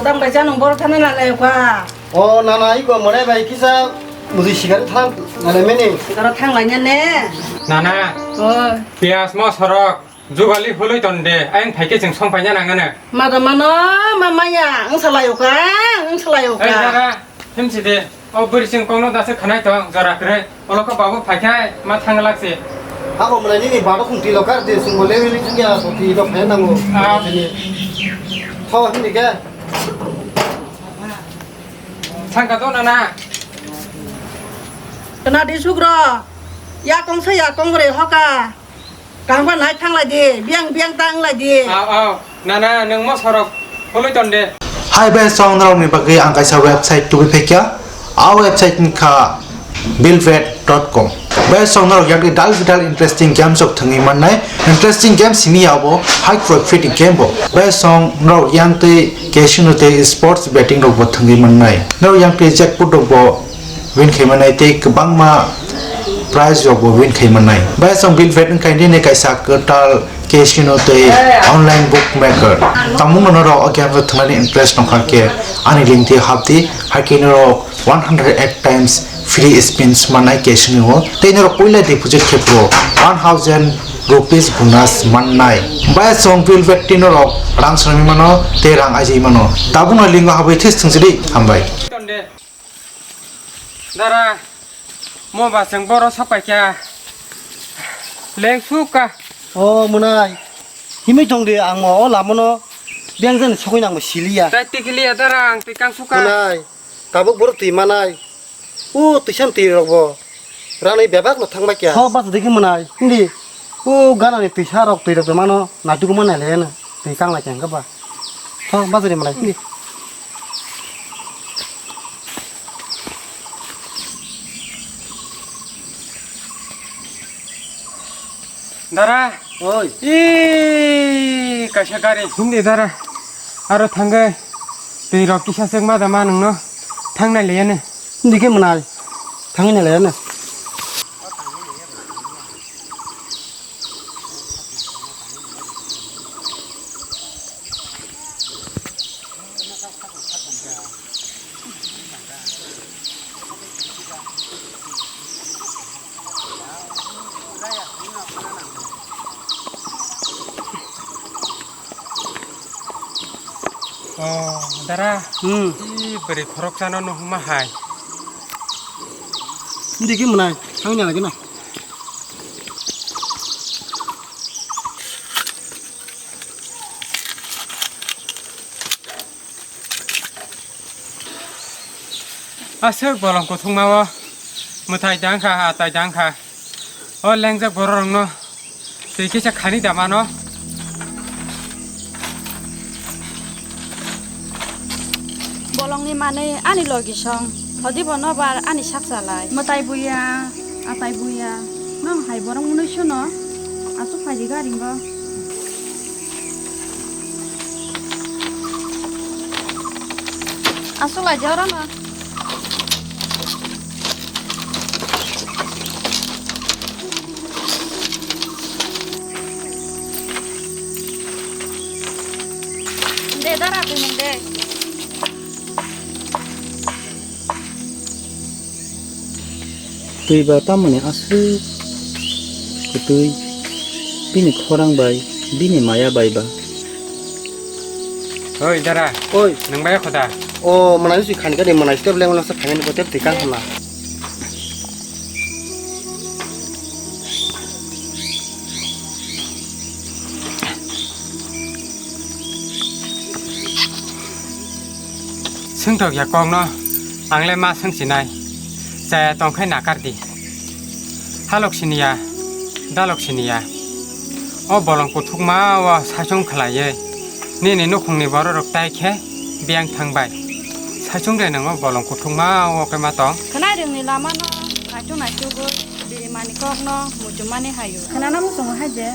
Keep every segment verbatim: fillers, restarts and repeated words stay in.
Tang bai cha nung boro thana na lai ka. O nana, iko mone bai kisa mudi sikar thang na le meni. Sikar thang lai ne. Nana. O. Pias mo sorok. Jugali hului ton de, ayang phaikhe chwng song paina nangano. Mada mano, mamaya, ang salayo ka, ang salayo ka. Ei, dara, himsi de. O bwrwi chwng kokno dasa khanai tong, jora kwrwi. Olo khe babu phaikhe ma thanglak se. Ako mwnai nini bado khung tilo kar de, chwng bo lewi li chwng ya, so tilo phai nango. Ah. Sini. Tho, hindi ke? Sangka to nana. Kena di sugro. Ya kong sa ya kong re hoka. Kaham khe nai thang lai di, biyang biyang tang lai di. Aw, aw. Nana, nwng mo sorok phulwi ton de. Hai bai song rok ni bagwi ang kaisa website tubui phaikha. A website ni kha buildvet dot com. Bai song rok yakni dal bidal interesting games rok thwngwi mannai. Interesting games simi ya bo high profit game bo. Bai song rok yang tei casino tei sports betting rok bo thwngwi mannai. Norok yang tei jackpot rok bo win khai mannai tei kwbangma prize rok bo win khai mannai. Bai song buildvet wngkha India ni kaisa kwtal casino tei online bookmaker. Tamung no norok o game rok thwngnani interest nongkha khe ani link twi hapdi, hai khe norok one hundred eight times free spins mannai casino o. Tei norok puila deposit khe pro one thousand rupees bonus mannai. Bai song buildvet twi norok rang swnamwi mano tei rang aijagwi mano. Tabukno link o habwi this thwngsi di. Hambai. Dara, mo ba chwng boro sok pai kha. Leng suk ka. O mwnai. Himwi tong di, ang mo o lama no beng jan sokoi nang bo siliya. Tai tikiliya dara, ang tikang suk ka. Mwnai. Tabuk boro twi manai. O twisan twi rok bo. Ranai bebak no thang bai kha. Ho bas digi mwnai. Hindi. O gana ni twisa rok twi rok mano. Naituk manai le na. Twi kang lai kha ba. Tho, bazari malai, hindi. Dara. Oi. Ih, kaisa gari. Hindi, dara. Aro thangwi twi rok kisa sek ma da ma nungno. Thangnai leyane. Hindi khe mwnai. Thangwi nai leyane. O, dara. Hmm. I bwrwi khoroksano nuhuma hai. Hindi khe mwnai, thangwi nai lagi na. Aswk bolong kuthukma o mwtai tang kha, atai tang kha. O lengjak borok rokno twi kisa khani da mano. Bolongni manwi ani logi song, hodibo nobar ani sak salai. Mwtai buya, atai buya, mang hai borok mwnwi suno, aswk phaidi garingo. Aswk lai di oro no. De dara twi mung de. Twi ba tamoni aswk kwtwi, bini khorang bai, bini maya bai ba. Oi dara. Oi. Nwng bai kho da? O mwnai si khani kani mwnai step leng lasa phangani bote twi kang hwnla. Swngthok ya kokno, ang le ma swngsinai. Chaya tongkhai nakar di. Halok siniya, dalok siniya. O bolong kuthukma o saichung khlaiwi nini nukhungni bororok tai khe biyang thangbai. Saichung de nang o bolong kuthukma o khe ma tong. Khwnai rwngni lama no naichuk naichugwi birimani kokno muchungmani hayo. Khwnana muchungo hai je.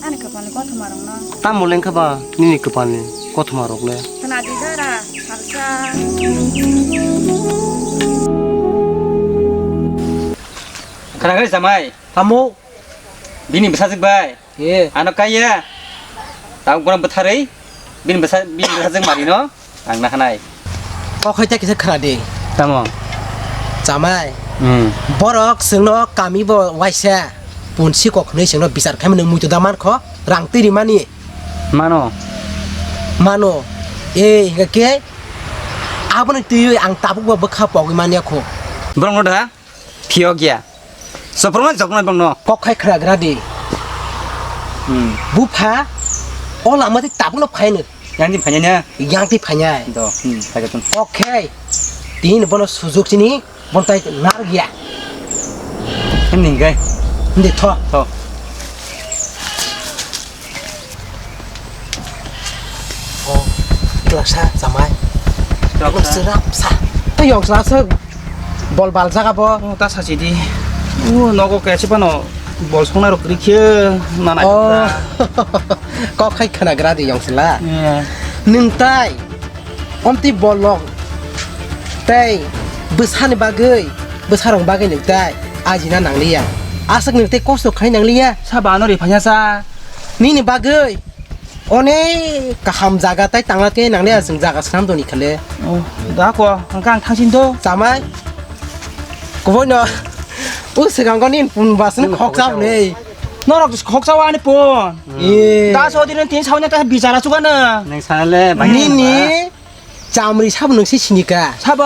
Ani kwpalni kothoma rokno. Tamo lengkha ba nini kwpalni kothoma rok le? Khna di dara, salsa. Khna khe jamai. Tamo? Bini bwsajwk bai. Ye. Ano kaiya. Tamo bono bwtharwi. Bini bwsa-, bini bwsajwk mari no. Ang na khanai. Kok hai ta kisa khna di. Tamo? Chamai. Hmm. Borok chwngno kami bo waisa punsi kok hwnwi chwngno bichar khaimani muitu da mankho rang twi rimani. Mano. Mano. E hingke aboni twiwi ang tabuk bo bwkha pogwi manya kho. Borok no da? Phiyok ya. Soproma joknai bangno. Kok khai khragra di. Hmm. Bupha, o lama tei tabukno phaino. Yang di phanya na. Yang tei phanya. Do, hmm, phai tun. Okay. Tin bono sujok chini, bon tai nar gya. Hem ning gai. Hindi tho. Tho. O, klasa chamai. Klasa. Serap sa. Tei yong sa sa bol bal jaga bo. O, ta sa si di. O, nogo kaisa pano bol songna rok rikhe na nai. O. Kok khai khana gra di yong sila. Nung tai. Omtwi bolong tei bwsani bagwi, bwsarok bagwi nwng tai ajina nangliya. Aswk nwng tei kosto khai nangliya. Sabo ano ri phanya sa. Nini bagwi onek kaham jaga tai tangna tei nangliya, chwng jaga swnam doni khale. Oh, da ko, ang kang thangsin do. Chamai. Kuboino. U swkang ko nin pun basni khok chap nei. Norok khok chao ani pun. Ye. Da so din tin sauna ta bichara chukana. Nang sanale bai. Nini chamri sabo nungsi sinika. Sabo.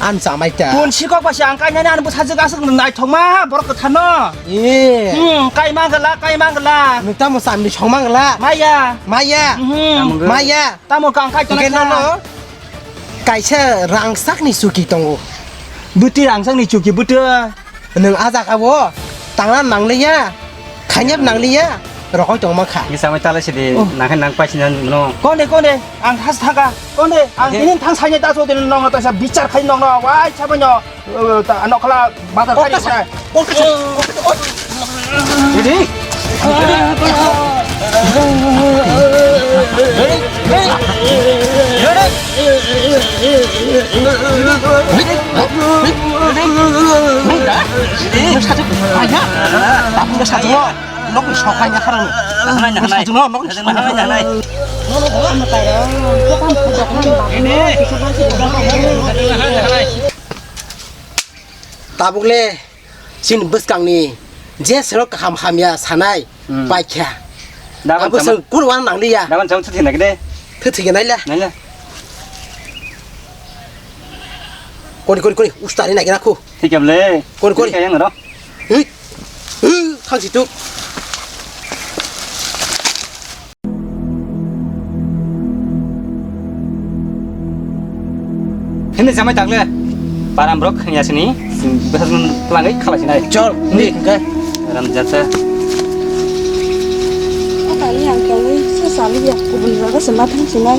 An chamai ta. Pun sikok basi ang kainani an bwsajwk aswk naithokma borok kwtharno. Ye. Hmm, kaima gala, kaima gala. Nung tamo chamri songma gala. Maya. Maya. Mhm. Maya. Tamo kang kai tongkha. Kaisa rangsakni chuki tongo. Bwtwi rangsakni chuki bwtwi. Nwng a jaga o tangna nangliya, khainep nangliya, rokoi tongma kha. Ngi samai tala sidi, oh, nangkhe nang paisina mano. Konde, konde, ang thas thaka, konde, ang tini thang saini ta so din nong ta sa bichar khai nong no, wai sa banyo, eh, ta nokla bazar khai sa. Ready? Tabuk le. Chini bwskangni je sero kaham hamya sanai, hmm, paikha. Daban abo tama-, seng kun wan nangliya. Daban chong thuthi nagde. Thuthi nai la. Nai la. Kori, kori, kori, ustari nai gina khu. Thik able. Kori, kori. Kaya ngaro. Hui. Hui, thang situ. Hini jamai takle. Param brok khanya sini. Behas mun pelanggai khala sinai. Chol, ni, ni, enggak. Aram jata. Kali yang kali sesali ya kubun jaga sematang sinai.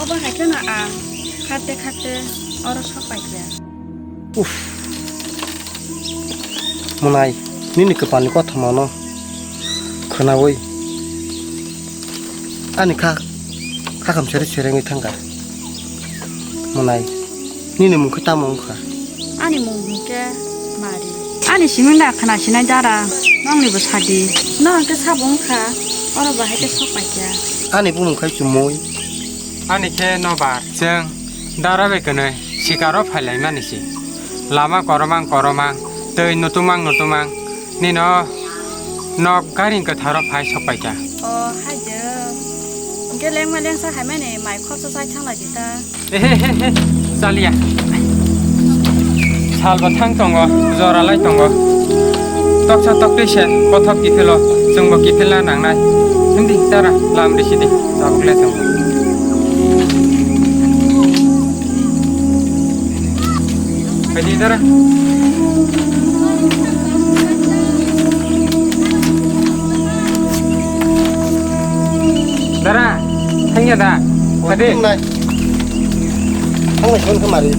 Obo hai kheno ang kharte kharte oro sok paikha. Uff. Mwnai, nini kwpalni kothomano khwnaui ani kha, khakham sere serengwi thangkha. Mwnai, nini mung khe tamo wngkha? Ani mung hwnkhe Mari. Ani simi da khwna sinai dara, nokni bo sadi. Norok khe sabo wngkha, oro bo hai khe sok paikha. Ani bumung khai chumui. Ani khe nobar. Chwng dara bai kwnwi sikaro phailaimani si. Lama koromang koromang, twi nutumang nutumang, nino nok gari kwtharo phai sokpaikha. O, haide. Hwnkhe lengma lengsa haimani mai khorsa chai thanglaidi ta. Ehehehe, chaliya. Salbo thang tongo, jora lai tongo. Toksa toktwi se bothop kiphilo, chwngbo kiphilna nangnai. Himdi tara, lam risidi, tabuk le chwngbo. Pwdai dara. Dara, thangya da. Pwdai. Thangya. Thangya, thangya khe mari.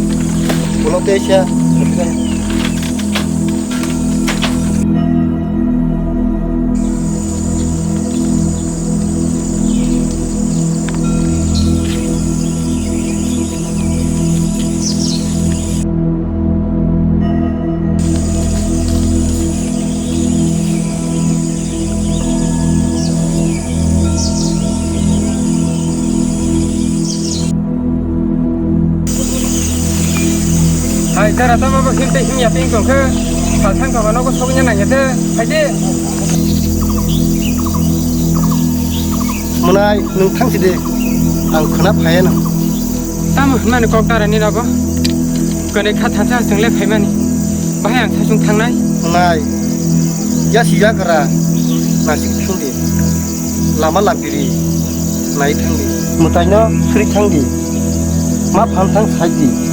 Ulo teisa. Hai, dara tamo bo him tei him ya ping tong khe, sal thang tong nogo sogwi na nang ya de, hai de. Mwnai, nwng thang si de, ang khwna phaiya nang. Tamo hwnmani kok dara ni nogo? Kwnwi kha thansa chwng le phaimani. Bahai ang sasung thangnai. Mwnai, ya si ya gra, nasik thang de. Lama lapiri nai thangdi. Mwtaino sri thangdi. Ma phan thang saidi.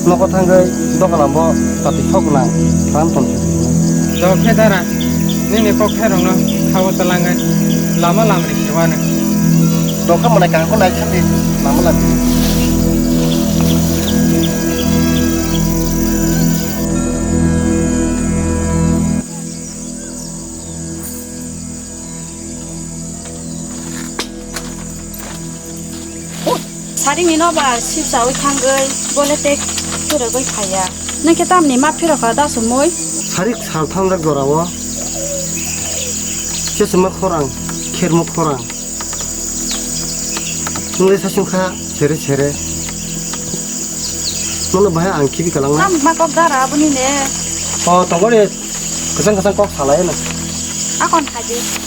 Nogo thangwi dogalambo tati sok nang ram ton. Dokhe dara, nini kok khairokno khao twlangwi lama lamri khewano. Dokhe mwnai kaham khe nai thangdi lama lamri. Saring ni no ba sipsa wi thangwi bole tek phirogwi phaiya. Nang khe tamni ma phirokha da sumui? Sarik sal thangjak jorao. Chesima khorang, khermo khorang. Nungli sasung kha sere sere. Nono bahai ang khibi kalang na. Tam ma kok dara aboni ne. O tongori. Kwchang kwchang kok salai no. Akon khaidi.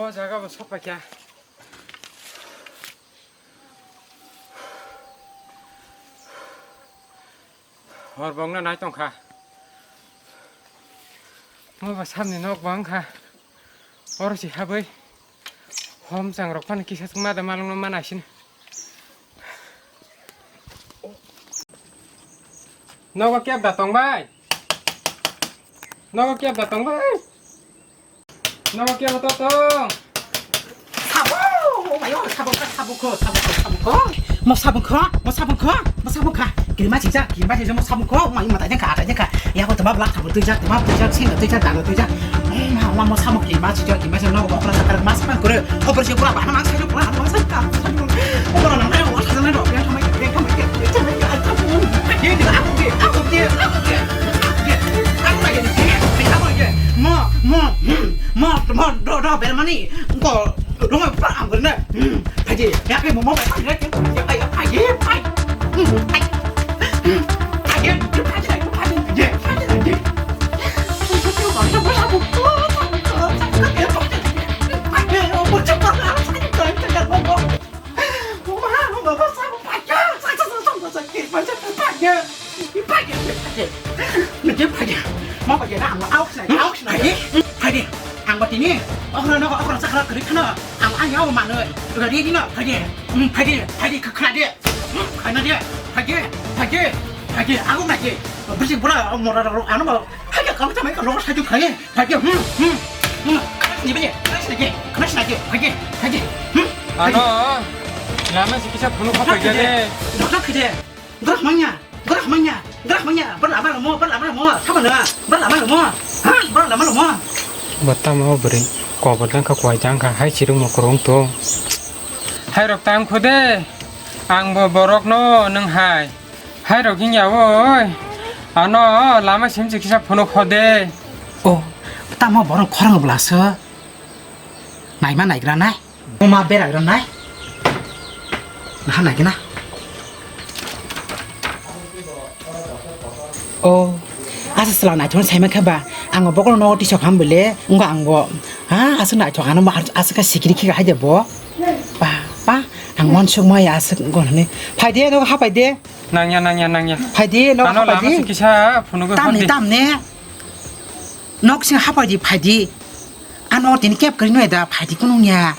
O jaga bo sokphaikha. Hor bongno nai tongkha. Mo ba samni nok bo wngkha. Oro si habwi. Hom chang rok phano kisa chwng ma da malung no mana sini. Nogo kep da tong bai. Nogo kep da tong bai. Nogo kep da tong. Sabo, mayo, sabo kha, sabo kho, sabo kho, sabo kho. Mo sabung kho, mo sabung kho, mo sabung kha. Kirima chijak, kirima chijak, mo sabung kho, mai matai jang kha, atai jang kha. Yabo toma blak thabo tuijak, toma tuijak, sing tuijak, dang tuijak. Eh, ma, ma, mo sabung kirima chijak, kirima chijak, nogo okra sakar mas pan kore. Oper si pura bahana mas kaju pura mas ka. Oper nang nang was nang do. Yang thamai, yang thamai, yang thamai, yang thamai. Ye ni aku ke, aku ke, aku ke. Aku lagi ni. Aku lagi. Mo, mo, mo, mo, do, do, bermani. Ko, do, mo, pa, aku na. Phaidi, ya ke mo mo bai, bai, bai, bai, bai. Phaidi, ang bo tini, okra nogo, okra chakra kwrwi kheno, ang ani abo manwi, ready dino, phaidi, phaidi, phaidi, khna de. Khaina de, phage, phage, phage, ang nai de. Bisi bura mora rok ano ba phage kam chamai ka rok sai phage, phage, hmm, hmm, hmm. Ni bini, khna sinai de, khna sinai de, phage, phage, hmm. Ano, lama si kisa phunu kha phage de. Dokta khide, grah manya, grah manya, grah manya. Bar lama mo, bar lama mo, sama na, bar lama mo, ha, bar lama mo. Bata mo beri, ko badang ka kuai jang ka, hai chirung mo kurung to. Hai rok tang khude. Ang bo borokno nwng hai. Hai rok wngya oi. Ano lama simsi kisa phunuk hode. O, tamo borok khorang bwlasa. Naima naigra nai. Oma beragra nai. Naha naigena. O, asa sala naithok saima khe ba. Ang bokol no tisok ham bole. Ngo ang bo. Ha, asa naithok ano ma asa ka sikiri khe hai de bo. Pa, pa, ang mon suk mai asa go ne. Phai de no ha phai de. Nangya, nangya, nangya. Phai de no ha phai de. Ano lama se kisa phunugwi hor de. Tam ne, tam ne. Nok sing hapai di phai di. Ano tini kep kari noi da phai di kunung ya.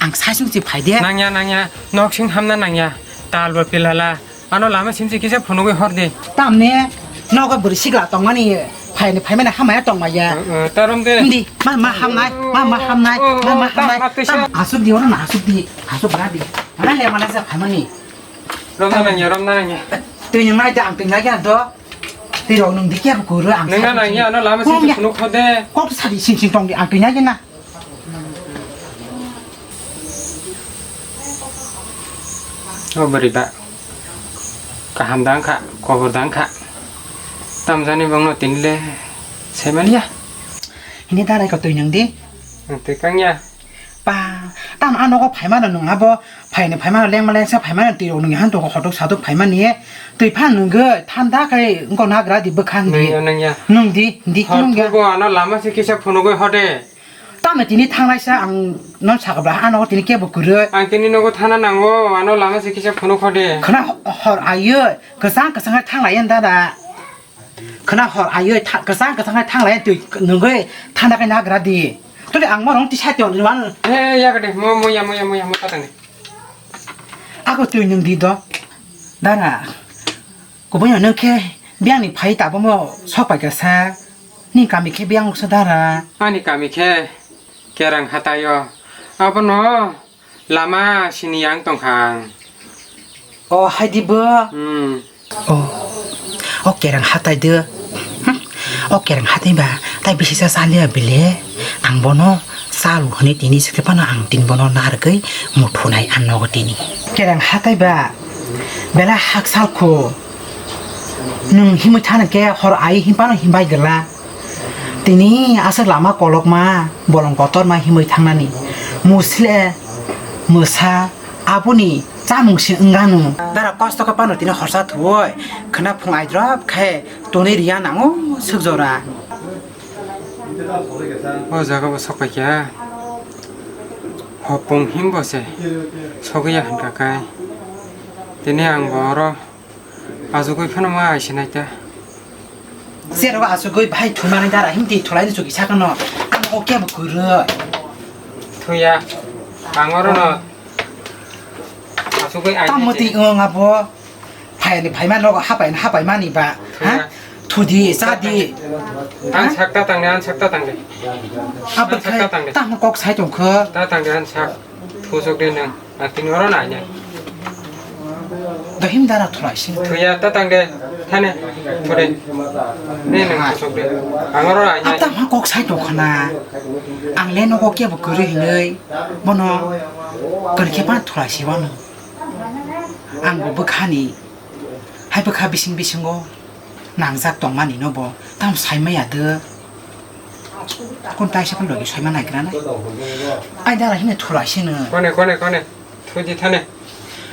Ang sai sung si phai de. Nangya, nangya. Nok sing hamna nangya. Tal bo pilala. Ano lama sim si kisa phunugwi hor de. Tam ne. Nogo bwrwi sigla tongmani. Phai ni phai mani hamaya tongmaya. Tarom de. Hindi. Ma, ma hamnai. Ma, ma hamnai. Ma, ma hamnai. Tam asuk di oro na asuk di. Asuk na di. Mana le mana sa phai mani. Romna nangya, romna nangya. Twi nang nai da ang twi nai ya do. Twi rok nung dikya ko ro ang. Nang na nang ya no lama sing sing phunuk kho de. Kok sa di sing sing tong di ang twi nai na. O bari ba. Kaham dang kha, kobor dang kha. Tam jani bang no tin le. Sai man ya. Ini da rai ko twi nang di. Ang twi kang ya. Pa, tam a nogo phaimano nwng abo, phaini phaimano lengma lengsa phaimano twi rok nwng han tongo hotok satok phaimani, twi phan nwngwi thanda khai wngkha nagra di bwkha hindi. Nwngya, nwngya. Nwng di, di hor khe nwngya. Thugo ano lama se kisa phunugwi hode. Tamo tini thanglaisa ang non sakabra a nogo tini kebo kwrwi. Ang tini nogo thana nango, ano lama se kisa phunuk hode. Khna hor ayo, kwchang kwchang thanglayan dada. Khna hor ayo tha-, kwchang kwchang hai thang lai twi nwngwi thanda kai nagra di. Tuli ang morong ti site on wan. Eh, ya gade, mo, mo, ya, mo, ya, mo, ya, mo, tatang de. Ako twi nwng di do. Dara. Kubui nwng khe biang ni phai tabo mo sok pai ka sa. Ni kami khe biang sa dara. Ani kami khe Kerang hataio. Abono lama sini yang tongkha ang. O, hai di bo. Hmm. O, o Kerang hatai de. Hm? O Kerang hatai ba, tai bisi sa salia bile. Ang bono salu hwnwi tini sikhe phano ang tin bono nargwi muthunai ang nogo tini. Kerang hatai ba, bela hak salkho. Nwng himwi thana khe hor ai himpano himbai gela. Tini aswk lama kolokma, bolong kotorma himwi thangnani. Musle, mwsa, aboni chamung se wngano. Dara kosto khe pano tini horsa thuwi, khwna phung aidrop khe tonwi riya nango swk jora. O jaga bo sok paikha. Hopung himbo se sogwi ya hwnkha khe. Tini ang bo oro Achugwi phano ma ai sinai ta. Sero achugwi bhai thumani dara himti thulai ni chuki sakano. Ano o kebo kwrwi. Thuya. Ang oro no achugwi ai. Tamo ti ong abo. Phai ni phai ma nogo hapai hapai mani ba. Ha? Thuya. Thudi sa di. Ang sak ta tang de, ang sak ta tang de. Abo khai tamo kok sai tong kho. Ta tang de ang sak. Thusok de nang. Ang tini oro nai nai. Dohim dara thulai sing. Thuya ta tang de. Thane. Thude. Ne nang thusok de. Ang oro nai nai. Ata ma kok sai tong khana. Ang le nogo kebo kwrwi hinwi. Bono kwrwi khe pa thulai si wano. Ang bo bwkhani. Hai bwkha bising bisingo nangjak tongmani no bo. Tam sai maya de. Kon taisa kon logi soima naigra nai. Ai dara hine thulai sino. Kone, kone, kone. Thuidi thane.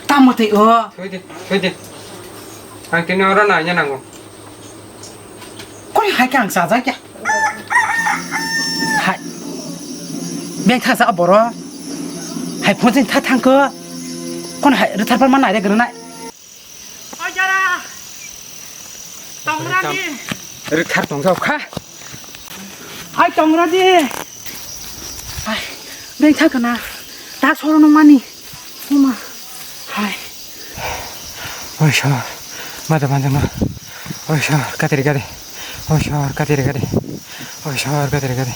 Tamo tei o. Thuidi, thuidi. Ang tini oro naina nango. Kone hai khe ang chajak ya. Hai. Beng thasa boro. Hai phone sing tha thangko. Kone hai rithar par ma naire granai. Oi jara. Tongra di. Rithar tongsa kha. Ai tongra di. Ai, beng tha kana. Ta soro no mani. Uma. Hai. Oi sor. Mata panjang ma. Oi sor kateri kade. Oi sor kateri kade. Oi sor kateri kade.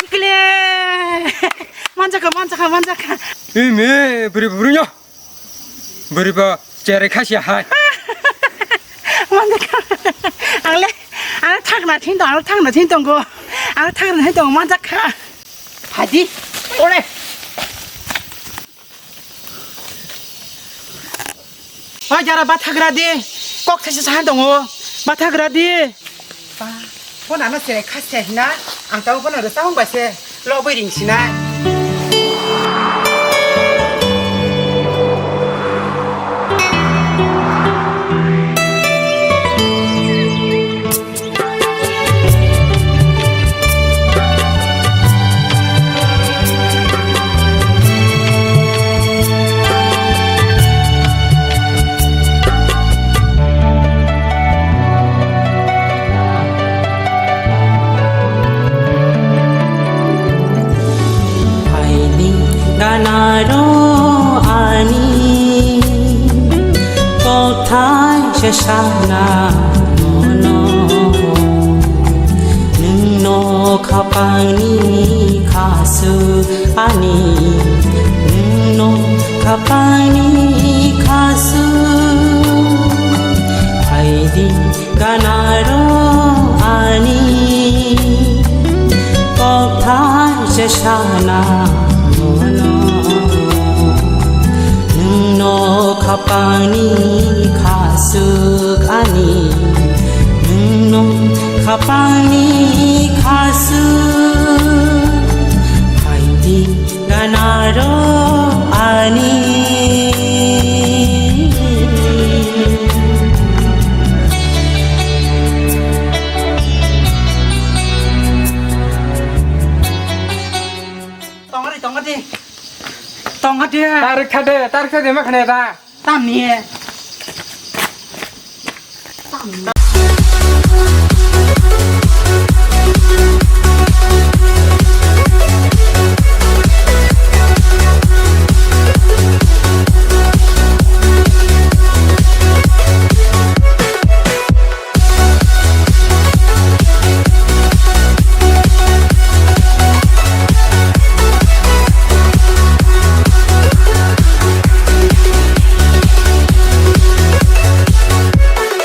Ikle. Manjaka, manjaka, manjaka. Ime, beri beri nya. Bwrwi bo cherai kha sia hai. Manjakha. Ang le, ang le thakna thing tong, ang le thakna thing tongo. Ang le thakna thing tongo, manjakha. Phadi. Ore. Oi jara bathagra di. Kok thaisa sahan tongo. Bathagra di. Ba, phone ano cherai kha sia hina. Ang tabo phone rwchapang bai se. Lobwi ring sinai. Phaidi ganaro ani kokthai se sana nono. Nwngno khapangni khasuk ani, nwngno khapangni khasuk. Phaidi ganaro ani kokthai se sana nono. Nwngno khapangni khasuk ani, nwngno khapangni khasuk. Phaidi ganaro ani. Tongari, tongari. Tongari. Tarik khade, tarik khade ma khane da. Tamni. Tamni.